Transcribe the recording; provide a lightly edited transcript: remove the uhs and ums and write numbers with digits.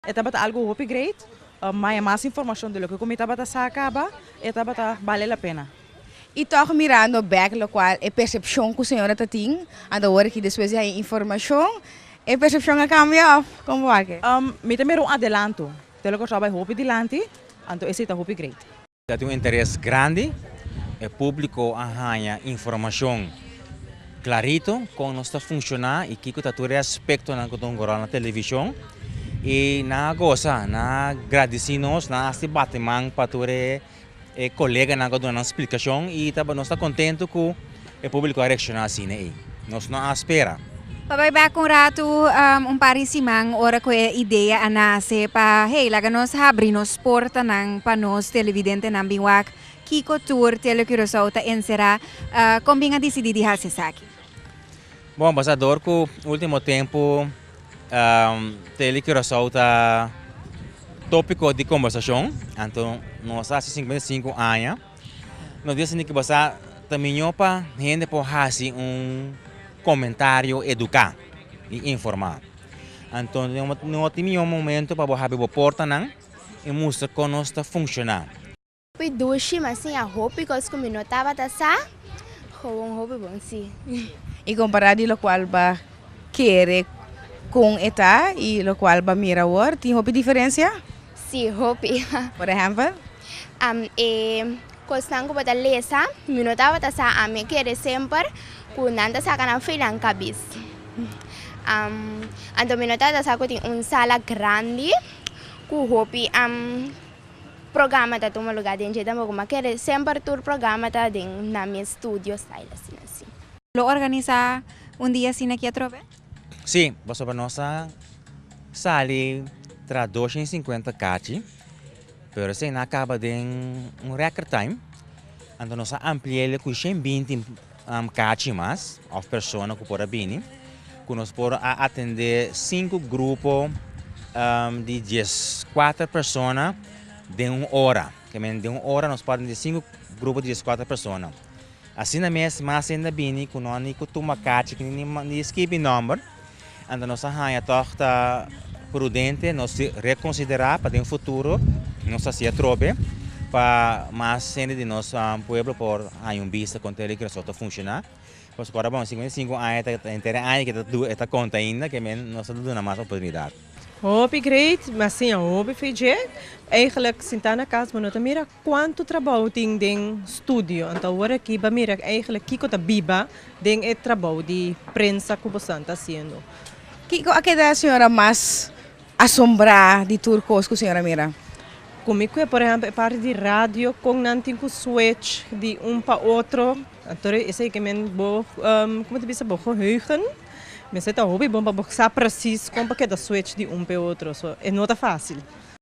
E tabata algo hopi great, mas informacion di loke cu mi tabata sa caba, e tabata bale la pena. Y toch mirando back locual e percepcion cu señora tatin, anto awor cu despues di e informacion, e percepcion a cambia of con ta cu? Mi ta mira un adelanto, Telecuraçao bay hopi dilanti, anto esey ta hopi great. Tin un interes grandi, e publico a haya informacion clarito con nos ta funciona y kico ta tur aspecto nan na television y nan a gosa, nan a gradici nos, nan a hasi bati man pa tur e colega nan duna explicacion y nos ta contento cu e publico a reacciona asina ey. Nos no a spera. Pa bay back un rato, un par di siman, ora cu e idea a nace pa, hey, laga nos habri nos porta nan pa nos televidente nan bin wak, kico tur Telecuraçao ta encera, con bin a dicidi di haci esaki? Bon, pasobra cu ultimo tempo Telecuraçao ta topico di combersacion, anto nos a hasi 55 aña. Nos a dicidi cu pasa tambe pa hende por hasi un comentario educa y informa. Anto, no tin un momento pa habri porta nan y mustra con nos ta funciona. Hopi dushi, mas asina, hopi cos cu mi no tabata sa, gewoon hopi bon, si. Y compara di locual b'a kere con e ta y locual b'a mira awor, tin hopi diferencia? Si, hopi. Por ehempel? E cosnan cu bo ta lesa, mi no tabata sa, ami a kere semper cu nan ta saca nan for di nan cabes. Anto mi no tabata sa cu tin un sala grandi cu hopi programa ta tuma lugar den dje tampoco, m'a kere semper tur programa ta den na mi studio style asina, asina. Lo organisa un dia asina aki atrobe? Si, pasobra nos a sali traha 250 kachi, pero esey a caba den un record time. Anto nos a amplia cu 120 kachi mas, of persona cu por a bini, cu nos por a atende cinco grupo di 14 persona den un ora. Kiermen den un ora nos por atende cinco grupo di 14 persona. Asina mes, mas ainda bini cu no ni cu tuma kachi, ni ni skirbi nomber. Anto nos a haya toch ta prudente nos reconsidera pa den futuro nos haci atrobe pa mas hende di nos pueblo por haya un bista con Telecuraçao ta funciona. Pues awor, bon, 55 aña, ta henter aña cu ta conta ainda, kiermen nos ta duna mas oportunidad. Hopi great, mas si, hopi feliz. Eigenlijk, sinta na cas, no ta mira cuanto trabou tin den studio. Anto, awor aki, bo mira eigenlijk kico ta biba den e trabou di prensa cu bo ta haciendo. Kico a keda señora mas asombra di tur cos cu señora a mira? Como cu, por ehempel, e parti di radio, cu nan tin cu switch di un pa otro. Anto, esey kiermen bo, con ta bisa, bo geheugen. Mas ta hopi bon pa sa precies con pa switch di un pa otro. So, e no ta facil.